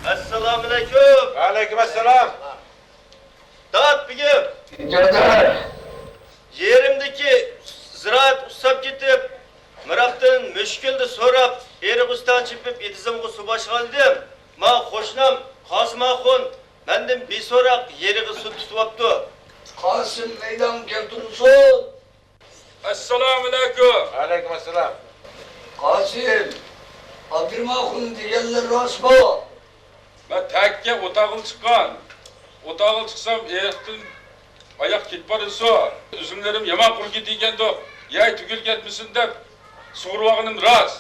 ئەسسالامۇئەلەيكۇم. ۋەئەلەيكۇم ئەسسالام. داد بېگىم! يېرىمدىكى زىرائەت ئۇسساپ كېتىپ، مىرابتىن مۈشكۈلدە سوراپ، ئېرىق ئۈستىگە چېپىپ، ئېتىزىمغا سۇ باشلىغانىدىم. ما قوشنام قاسىم ئاخۇن مەندىن بىسوراق يېرىغا سۇ تۇتۇۋاپتۇ. قاسىم مەيدانغا كەلتۈرۈلسۇن! ئەسسالامۇئەلەيكۇم. ۋەئەلەيكۇم ئەسسالام. قاسىم، ئابدۇرېھىم ئاخۇن دېگەنلىرى راستمۇ؟ مەن تەككە ئوتاغىلا چىققان. ئوتاغىلا چىقسام، ئېرىقتىن ئاياق كېتىپ بارىدىسۇ. ئۈزۈملىرىم يامان قۇرۇپ كېتىدىكەندۇ، يەي تۈگۈل كەتمىسۇن دەپ سۇغۇرۇۋالغىنىم راست.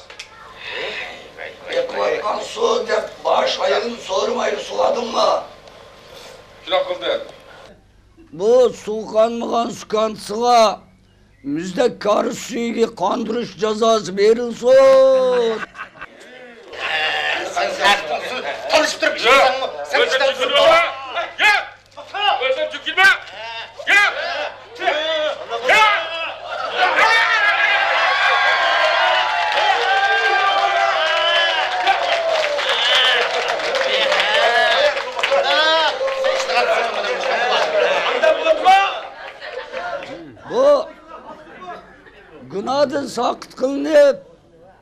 ئېقىۋاتقان سۇ دەپ باش ئايىغىنى سورىمايلا سۇغاردىڭمۇ؟ شۇنداق قىلدىم. بۇ سۇغا قانمىغان سۇكانتىسىغا مۈزدەك كارىز سۈيىگە قاندۇرۇش جازاسى بېرىلسۇن! سەن تالىشىپ تۇرۇپ ئىشلىسەڭمۇ، سەن ئۆزۈڭ ئىشلەپ تۇرۇپ. ياق! ئۆزۈڭ تۆكۈلمە! ياق! ياق! بۇ گۇناھتىن ساقىت قىلىنىپ،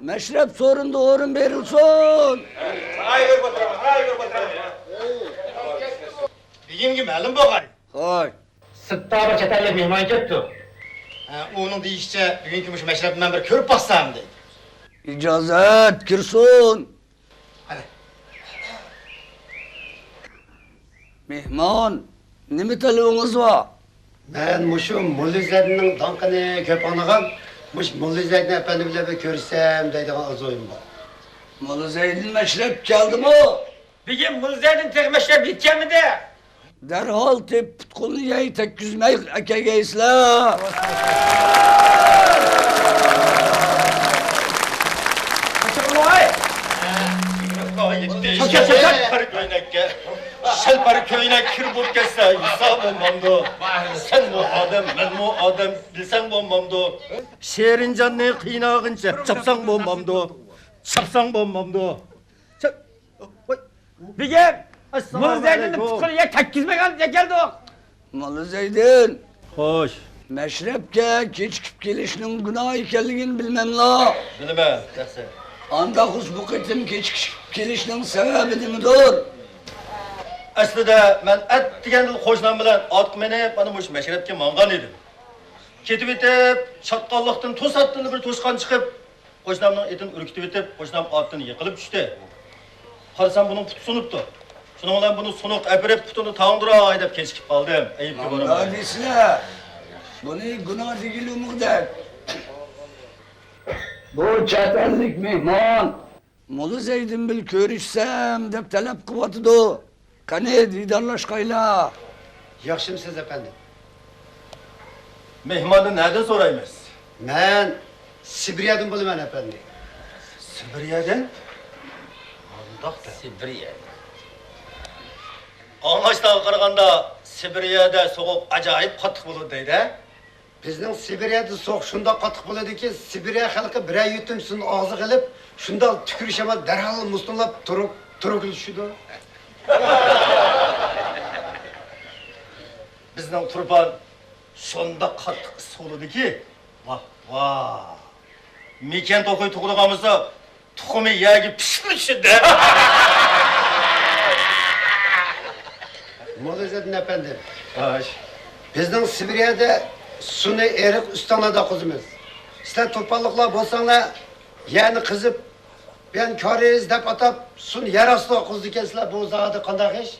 مەشرەپ سورۇنىدا ئورۇن بېرىلسۇن! بېگىمگە مەلۇم بولغاي. ھاي. سىرتتا بىر چەت ئەللىك مېھمان كەپتۇ. ھە، ئۇنىڭ دېيىشىچە، بۈگۈنكى مۇشۇ مەشرەپنى مەن بىر كۆرۈپ باقسام دەيدۇ. ئىجازەت، كىرسۇن. قېنى. مېھمان، نېمە تەلىپىڭىز بار؟ مەن مۇشۇ موللا زەيدىننىڭ داڭقىنى كۆپ ئاڭلىغان، مۇشۇ موللا زەيدىن ئەپەندى بىلەن بىر كۆرۈشسەم دەيدىغان ئارزۇيۇم بار. موللا زەيدىن مەشرەپكە كەلدىمۇ؟ بېگىم، موللا زەيدىن تېخى مەشرەپكە يېتىلمىدى. دەرھال تېپىپ پۇت-قولنى يەي تەگكۈزمەي ئەكەلگەيسىلەر. شەلپەر كۆينەككە، شەلپەر كۆينەك كىر بولۇپ كەتسە ھېساب بولمامدۇ؟ سەنمۇ ئادەم، مەنمۇ ئادەم دېسەڭ بولمامدۇ؟ شېرىنجاننى قىينىغىنىچە چاپساڭ بولمامدۇ؟ چاپساڭ بولمامدۇ؟ بېگىم، موللا زەيدىننى پۇت-قولىنى يەي تەگكۈزمەي ئالدى كەلدۇق. موللا زەيدىن. خوش. مەشرەپكە كېچىكىپ كېلىشنىڭ گۇناھ ئىكەنلىكىنى بىلىمەنلا؟ بىلىمەن، ياخشى. ئانداق بولسا بۇ قېتىم كېچىكىپ كېلىشنىڭ سەۋەبى نېمىدۇر؟ ئەسلىدە مەن ئەتىگەندىلا قوشنام بىلەن ئاتقا مىنىپ، مانا مۇشۇ مەشرەپكە ماڭغان ئىدىم. كېتىۋېتىپ، چاتقاللىقتىن توساتتىنلا بىر توشقان چىقىپ، قوشنامنىڭ ئېتىنى ئۈركۈتۈۋېتىپ، قوشنام ئاتتىن يىقىلىپ چۈشتى. قارىسام، بۇنىڭ پۇتى سۇنۇپتۇ. شۇنىڭ بىلەن بۇنى سۇنۇق ئەپىرىپ، پۇتىنى تاڭدۇراي دەپ كېچىكىپ قالدىم. ئەيىبكە بارماي. نېمە دەيسىلەر؟ بۇنى گۇناھ دېگىلى ئۇمۇقدەك. بۇ چەت ئەللىك مېھمان موللا زەيدىن بىلەن كۆرۈشسەم دەپ تەلەپ قىلىۋاتىدۇ. قېنى، دىدارلاشقايلا. ياخشىمۇسىز، ئەپەندىم؟ مېھماننى نەدىن سورايمىز؟ مەن سىبىرىيەدىن بولىمەن، ئەپەندى. سىبىرىيەدىن؟ مۇنداق دە. سىبىرىيە. ئاڭلاشلارغا قارىغاندا، سىبىرىيەدە سوغۇق ئاجايىپ قاتتىق بولىدۇ دەيدۇ. بىزنىڭ سىبىرىيەدە سوغۇق شۇنداق قاتتىق بولىدۇكى، سىبىرىيە خەلقى بىرەر يۇتۇم سۇنى ئاغزىغا ئېلىپ، شۇنداق تۈكۈرۈپ شامال دەرھال مۇستۇڭلاپ تۇرۇپ، تۇرۇپ چۈشىدۇ. بىزنىڭ تۇرپان شۇنداق قاتتىق ئىسسىق بولىدۇكى، ۋاھ، ۋاھ. مېكىيان توخۇ تۇغۇلغان بولسا، تۇخۇمى يەرگە پىشىپ چۈشىدۇ. موللا ئىززەتدىن ئەپەندىم. خوش. بىزنىڭ سىبىرىيەدە سۇنى ئېرىق ئۈستەڭلەردە ئاققۇزىمىز. سىلەر تۇرپانلىقلار بولساڭلار، يەرنى قېزىپ، بىيان كارىز دەپ ئاتاپ، سۇنى يەر ئاستىغا ئاققۇزىدىكەنسىلەر، بۇ زادى قانداق ئىش؟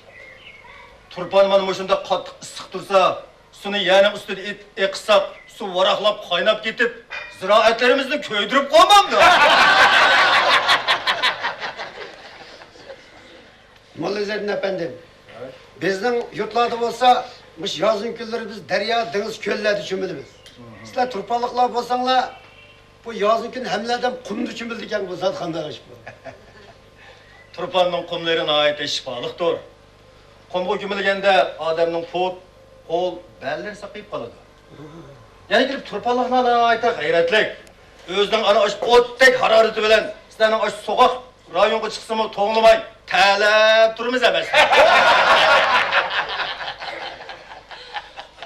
تۇرپان مانا مۇشۇنداق قاتتىق ئىسسىق تۇرسا، سۇنى يەرنىڭ ئۈستىدە ئېت-، ئېقىتساق، سۇ ۋاراقلاپ قايناپ كېتىپ، زىرائەتلىرىمىزنى كۆيدۈرۈپ قويمامدۇ؟ موللا ئىززەتدىن ئەپەندىم، بىزنىڭ يۇرتلاردا بولسا، مۇشۇ يازنىڭ كۈنلىرى بىز دەريا، دېڭىز، كۆللەردە چۆمۈلىمىز. سىلەر تۇرپانلىقلار بولساڭلار، بۇ يازنىڭ كۈنى ھەممىلەردىن قۇمدا چۆمۈلىدىكەن، بۇ زادى قانداق ئىش بۇ؟ تۇرپاننىڭ قۇملىرى ناھايىتى شىپالىقتۇر. قۇمغا كۆمۈلگەندە ئادەمنىڭ پۇت، قول، بەللىرى ساقىيىپ قالىدۇ. يەنە كېلىپ تۇرپانلىقلار ناھايىتى غەيرەتلىك. ئۆزىنىڭ ئانا ئاشۇ ئوتتەك ھارارىتى بىلەن سىلەرنىڭ ئاشۇ سوغۇق رايونغا چىقسىمۇ توڭلىماي تەلەپ تۇرىمىز ئەمەس.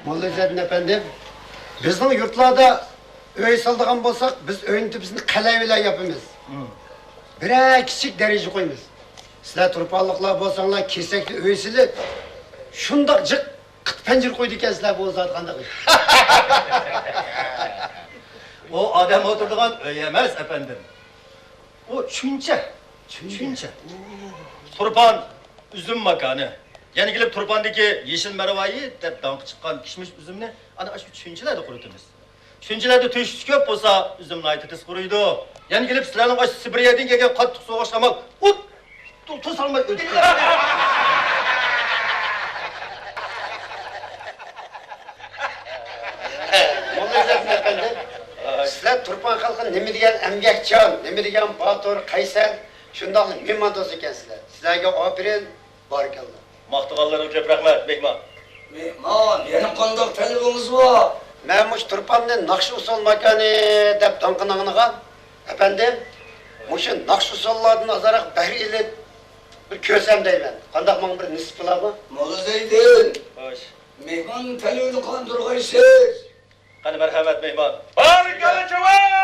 موللا ئىززەتدىن ئەپەندىم، بىزنىڭ يۇرتلاردا ئۆي سالىدىغان بولساق، بىز ئۆينىڭ تۆپىسىنى قەلئە بىلەن ياپىمىز. بىرەر كىچىك دېرىزە قويىمىز. سىلەر تۇرپانلىقلار بولساڭلار، كېسەكتە ئۆي سېلىپ، شۇنداق جىق قىت پەنجىرە قويىدىكەنسىلەر، بۇ زادى قانداق ئىش؟ ئۇ ئادەم ئولتۇرىدىغان ئۆي ئەمەس، ئەپەندىم. ئۇ چۈنچە. چۈنچە. چۈنچە. تۇرپان ئۈزۈم ماكانى. يەنە كېلىپ تۇرپاندىكى يېشىل مەرۋايىت دەپ داڭقى چىققان كىشمىش ئۈزۈمنى ئانا ئاشۇ چۈنچىلەردە قۇرۇتىمىز. چۈنچىلەردە تۆشۈكچە كۆپ بولسا، ئۈزۈم ناھايىتى تېز قۇرۇيدۇ. يەنە كېلىپ سىلەرنىڭ ئاشۇ سىبىرىيەدىن كەلگەن قاتتىق سوغۇق شامال ئۇت توسالماي ئۆتۈپ كېتىدۇ. موللا ئىززەتدىن ئەپەندى، سىلەر تۇرپان خەلقى نېمە دېگەن ئەمگەكچان، نېمە دېگەن باتۇر، قەيسەر، شۇنداقلا مېھماندوست ئىكەنسىلەر. سىلەرگە ئاپىرىن، بارىكاللا. ماختىغانلىرىغا كۆپ رەھمەت، مېھمان. مېھمان، يەنە قانداق تەلىپىڭىز بار؟ مەن مۇشۇ تۇرپاننى ناخشا-ئۇسسۇل ماكانى دەپ داڭقىنى ئاڭلىغان. ئەپەندىم، مۇشۇ ناخشا-ئۇسسۇللاردىن ئازراق بەھرە ئېلىپ، بىر كۆرسەم دەيمەن. قانداق، ماڭا بىر نېسىپ قىلارمۇ؟ موللا زەيدىن! خوش. مېھمان تەلىپىنى قاندۇرغايسىز. قېنى، مەرھەمەت، مېھمان. بارىكاللا، چوۋۇش!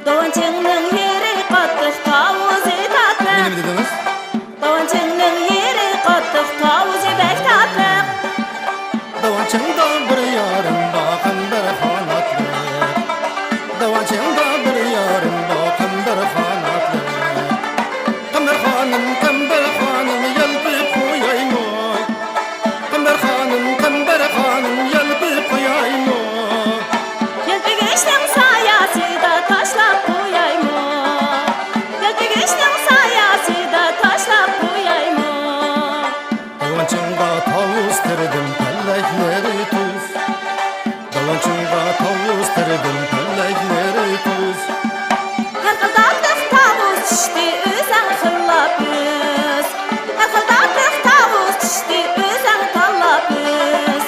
داۋانچىڭنىڭ يېرى قاتتىق، تاۋۇزى تاتلىق. نېمە دېدىڭىز؟ داۋانچىڭنىڭ يېرى قاتتىق، تاۋۇزى بەك تاتلىق. داۋانچىڭدا بىر يارىم بار، قەمبەر قاناتلىق. داۋانچىڭدا بىر يارىم بار، قەمبەر قاناتلىق. قەمبەر خانىم، قەمبەر خانىم، يەلپۈپ قويايمۇ؟ قەمبەر خانىم، قەمبەر خانىم، يەلپۈپ قويايمۇ؟ يەلپۈگۈچنىڭ ساياسىدا تاشلاپ قويايمۇ؟ يەلپۈگۈچنىڭ ساياسىدا تاشلاپ قويايمۇ؟ داۋانچىڭغا تاۋۇز تېرىدىم، پەلەكلىرى تۈز. داۋانچىڭغا تاۋۇز تېرىدىم، پەلەكلىرى تۈز. ھەر خىل تاتلىق تاۋۇز چۈشتى، ئۆزەڭ خىللاپىز. ھەر خىل تاتلىق تاۋۇز چۈشتى، ئۆزەڭ تاللاپىز.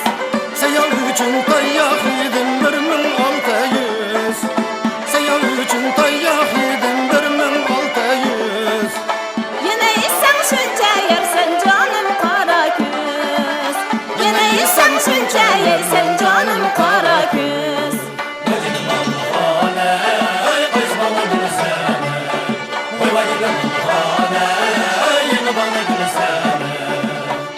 سەيياھ ئۈچۈن تاياق يېدىم، بىر مىڭ ئالتە يۈز. سەيياھ ئۈچۈن تاياق يېدىم، بىر مىڭ ئالتە يۈز. يەنە يېسەڭ شۇنچە يەرسەن، جانىم قارا كۆز. يەنە يېسەڭ شۇنچە يەرسەن، جانىم قارا كۆز.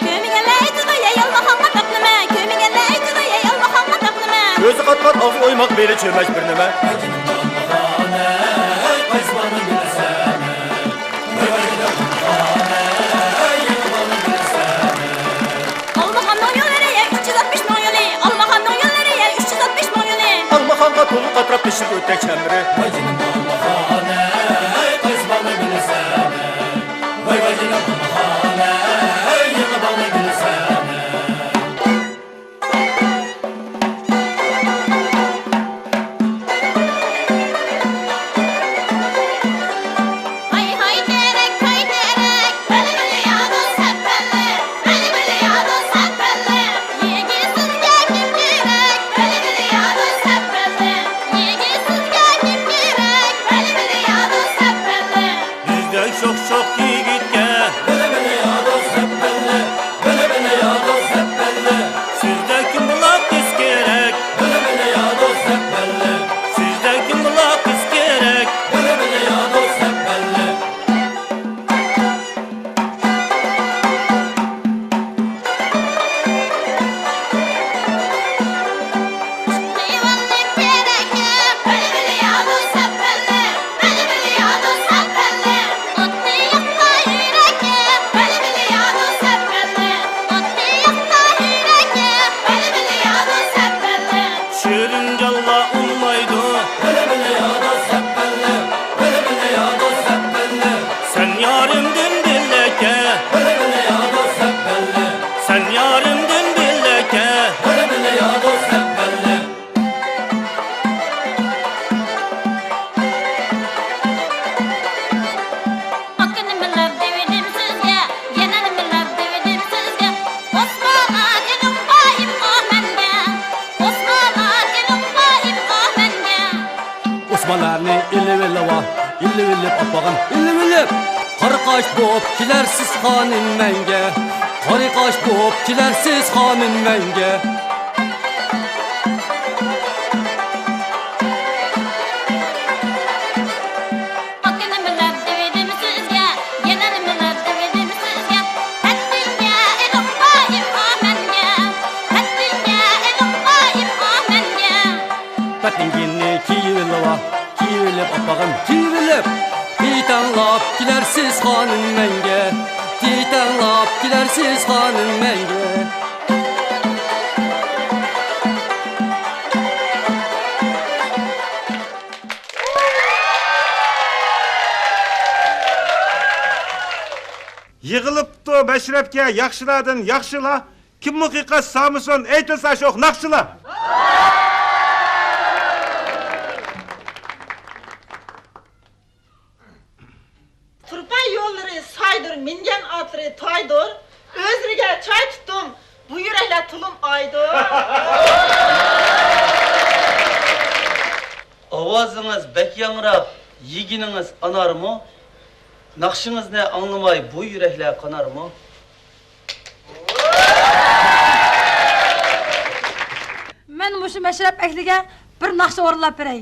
كۆرمىگەنلەر ئېيتىدۇ، يەي ئالماخانغا تاقنىمە. كۆرمىگەنلەر ئېيتىدۇ، يەي ئالماخانغا تاقنىمە. ئۆزى قات-قات، ئاغزى ئويماق، بېلى چۆمەچ بىر نېمە. ئالماخاننىڭ يوللىرى، يەي ئۈچ يۈز ئاتمىش مىڭ يولى. ئالماخاننىڭ يوللىرى، يەي ئۈچ يۈز ئاتمىش مىڭ يولى. ئالماخانغا تولا قاتراپ، بېشىدا ئۆتەك چەمبىرى. ۋاي جېنىم ئالماخان، ئەي قايسى باغنى بىلىسەن؟ ۋاي، ۋاي جېنىم ئالماخان، ئەي يېڭى باغنى بىلىسەن؟ ئېلىۋېلىپ ئاپىغىم، ئېلىۋېلىپ. قارىقاش بوپ كېلەرسىز خانىم مەڭگە، قارىقاش بوپ كېلەرسىز خانىم مەڭگە. ئاكا نېمىلەر دېۋىدىم سىزگە، يەنە نېمىلەر دېۋىدىم سىزگە. پەتنىڭگە ئېلىڭ بايىم ئامەنگە، پەتنىڭگە ئېلىڭ بايىم ئامەنگە. پەتنىڭگىنى كىيىۋېلىۋا، كىيىۋېلىپ ئاپىغىم، كىيىۋېلىپ. تىتەڭلاپ كېلەرسىز خانىم مەڭگە، تىتەڭلاپ كېلەرسىز خانىم مەڭگە. يىغىلىپتۇ مەشرەپكە ياخشىلاردىن ياخشىلار، كىممۇ قىيقاس سامىسۇن ئېيتىلسا شوخ ناخشىلار. تۇرپان يوللىرى سايدۇر، مىنگەن ئاتلىرى تايدۇر. ئۆزلىرىگە چاي تۇتتۇم، بۇ يۈرەكلەر تولىمۇ ئايدۇر. ئاۋازىڭىز بەك ياڭراق، يېگىنىڭىز ئانارمۇ؟ ناخشىڭىزنى ئاڭلىماي بۇ يۈرەكلەر قانارمۇ؟ مەن مۇشۇ مەشرەپ ئەھلىگە بىر ناخشا ئورۇنلاپ بېرەي.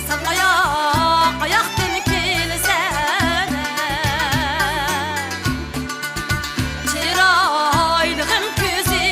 سەن قاياق، قاياقتىن كېلىسەن؟ چىرايلىقىم كۆزى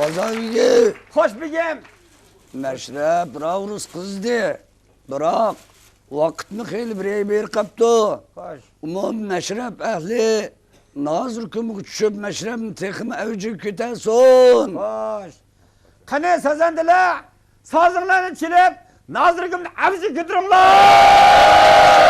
قازا بېگى! خوش بېگىم! مەشرەپ راۋۇرۇس قىزدى. بىراق، ۋاقىتمۇ خېلى بىرەي بېرى قاپتۇ. خوش. ئومۇم مەشرەپ ئەھلى نازىركۈمگە چۈشۈپ، مەشرەپنى تېخىمۇ ئەۋجىگە كۆتەرسۇن. خوش. قېنى، سازەندىلەر، سازىڭلارنى چېلىپ، نازىركۈمنى ئەۋجىگە كۆتۈرۈڭلار!